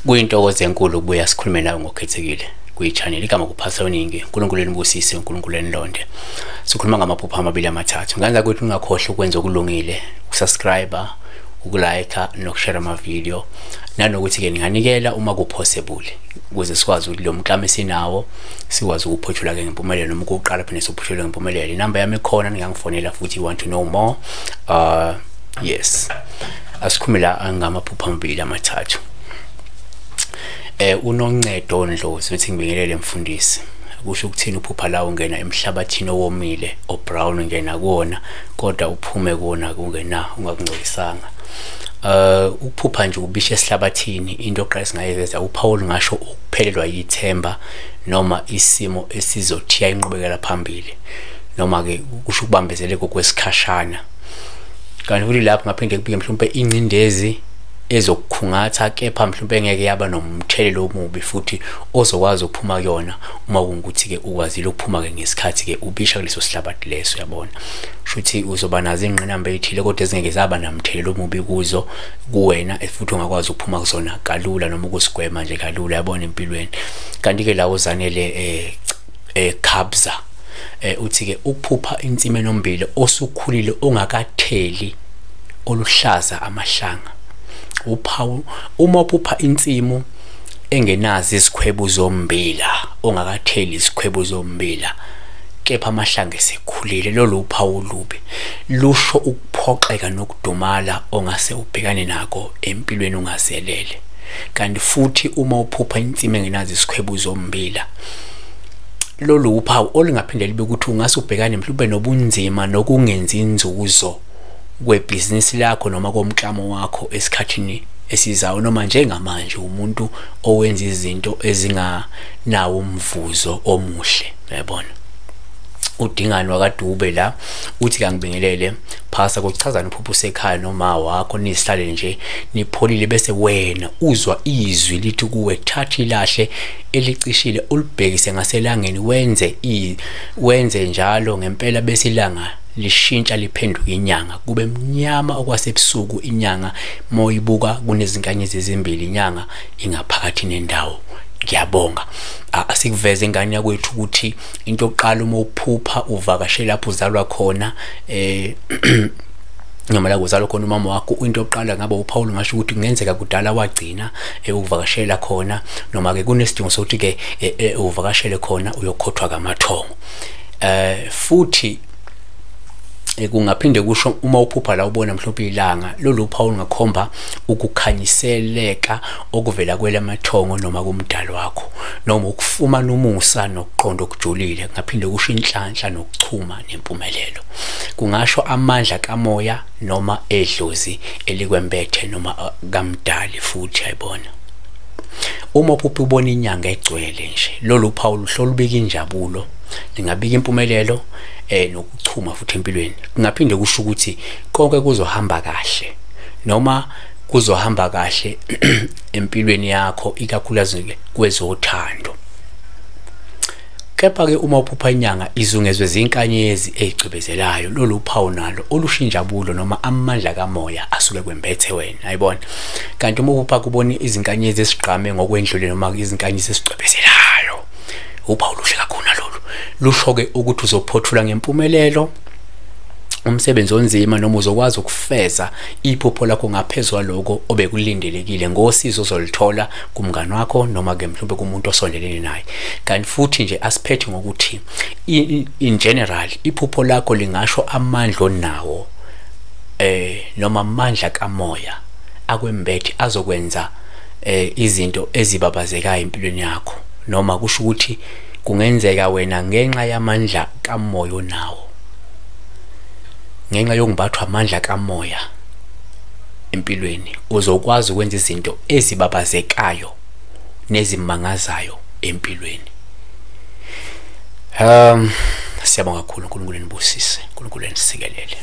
Kuyintokozo enkulu ukubuya sikhulume nawe ngokukhethekile kwi-channel. Igama kuphasa oningi. uNkulunkulu enibusise, uNkulunkulu enilonde. Sikhuluma ngamaphupho amabili amathathu. Nganza ukuthi ungakhohlwa ukwenza okulungile, ukusubscribe, ukulike nokushare ama-video, nanokuthi-ke ninganikela uma ku-possible ukuze sikwazi ukuthi lo mklamo esinawo sikwazi ukuphothula-ke ngempumelelo, noma ukuqala phinde siwuphothule ngempumelelo. Inamba yami ikhona, ningangifonela futhi you want to know more. Yes, asikhulume la ngamaphupho amabili amathathu. Unoncedo Ndlozi uthi ngibingelele mfundisi. Kusho ukuthini uphupha la ungena emhlabathini owomile obrown, ungena kuwona kodwa uphume kuwona kungena ungakungcolisanga? Ukuphupha nje ubisha esihlabathini, into oqala singayiveza uPaul ngasho ukuphelelwa yithemba noma isimo esizothiya inqubekela phambili, noma ke kusho ukubambezeleka kwesikhashana. Kanti futhi lapho ngaphinde kubike mhlawumbe ingcindezi ezokukhungatha, kepha mhlawumbe ngeke yaba nomthelelo omubi futhi ozokwazi ukuphuma kuyona uma kungukuthi-ke ukwazile ukuphuma-ke ngesikhathi-ke ubisha kuleso sihlabathi leso, uyabona. Shuthi uzoba nazo iy'ngqinamba ey'thile kodwa ezingeke zaba namthelelo omubi kuzo kuwena, futhi ungakwazi ukuphuma kuzona kalula noma ukusigwema nje kalula, yabona, empilweni. Kanti-ke la uzanele Kabza uthi-ke ukuphupha insimi enombili osukhulile ongakatheli oluhlaza amahlanga. Uphawu uma uphupha insimu engenazo izikhwebu zombila, ongakatheli izikhwebu zombila kepha amahlanga esekhulile, lolu uphawu olubi, lusho ukuphoxeka nokudumala ongase ubhekane nako empilweni ungazelele. Kanti futhi uma uphupha insimu engenazo izikhwebu zombila, lolu uphawu olungaphinde libe ukuthi ungase ubhekane mhlawumbe nobunzima nokungenzi inzuzo kwebhizinisi lakho noma komklamo wakho esikhathini esizayo, noma njengamanje umuntu owenza izinto ezinganawo umvuzo omuhle, uyabona. Udingani wakaDube la uthi kangibingelele phasa, kuchazana uphupho usekhaya noma wakho nizihlale nje nipholile, bese wena uzwa izwi lithi kuwe thatha ilahle elicishile ulibhekise ngaselangeni, wenze njalo ngempela, bese ilanga lishintsha liphenduka inyanga, kube mnyama okwasebusuku. Inyanga moyibuka kunezinkanyezi ezimbili, inyanga ingaphakathi nendawo. Ngiyabonga. Asikuveze ingane yakwethu ukuthi into yokuqala uma uphupha uvakashela lapho uzalwa khona, noma la kuzalwa khona umama wakho, into yokuqala ngabe uPaul ngasho ukuthi kungenzeka kudala wagcina ukuvakashela khona, noma ke kunesidingo sokuthi ke uvakashele khona uyokhothwa kamathongo. Futhi kungaphinde kusho uma uphupha la ubona mhlawumbe ilanga, lolu uphawu lungakhomba ukukhanyiseleka okuvela kwelamathongo noma kumdali wakho, noma ukufumana umusa nokuqonda okujulile. Kungaphinde kusho inhlanhla nokuchuma nempumelelo. Kungasho amandla kamoya noma edlozi elikwembethe noma kamdali futhi, ayibona. Uma uphupha ubona inyanga egcwele nje, lolu phawu luhlolubika injabulo, lingabika impumelelo nokuchuma futhi empilweni. Kungaphinde kusho ukuthi konke kuzohamba kahle, noma kuzohamba kahle empilweni yakho, ikakhulukazi kwezothando. Kepha ke uma uphupha inyanga izungezwe zinkanyezi ezicwebezelayo, lolu phawu nalo olusho injabulo noma amandla kamoya asuke kwembethe wena, ayibona. Kanti uma uphupha kubona izinkanyezi esigqame ngokwendlule noma izinkanyezi esicwebezelayo, uphawu luhle kakhulu nalolu, lusho ke ukuthi uzophothula ngempumelelo umsebenzi onzima, noma uzokwazi ukufeza iphupho lakho ngaphezulu kwaloko obekulindelekile ngosizo ozolithola kumngani wakho noma ke mhlawumbe kumuntu osondelene naye. Kanti futhi nje asiphethe ngokuthi in general iphupho lakho lingasho amandla onawo, noma amandla kamoya akwembethe azokwenza izinto ezibabazekayo empilweni yakho, noma kusho ukuthi kungenzeka wena ngenxa yamandla kamoya onawo, ngenxa yokumbathwa amandla kamoya empilweni, uzokwazi ukwenza izinto ezibabazekayo nezimangazayo empilweni. Siyabonga kakhulu. uNkulunkulu enibusise, uNkulunkulu enisikelele.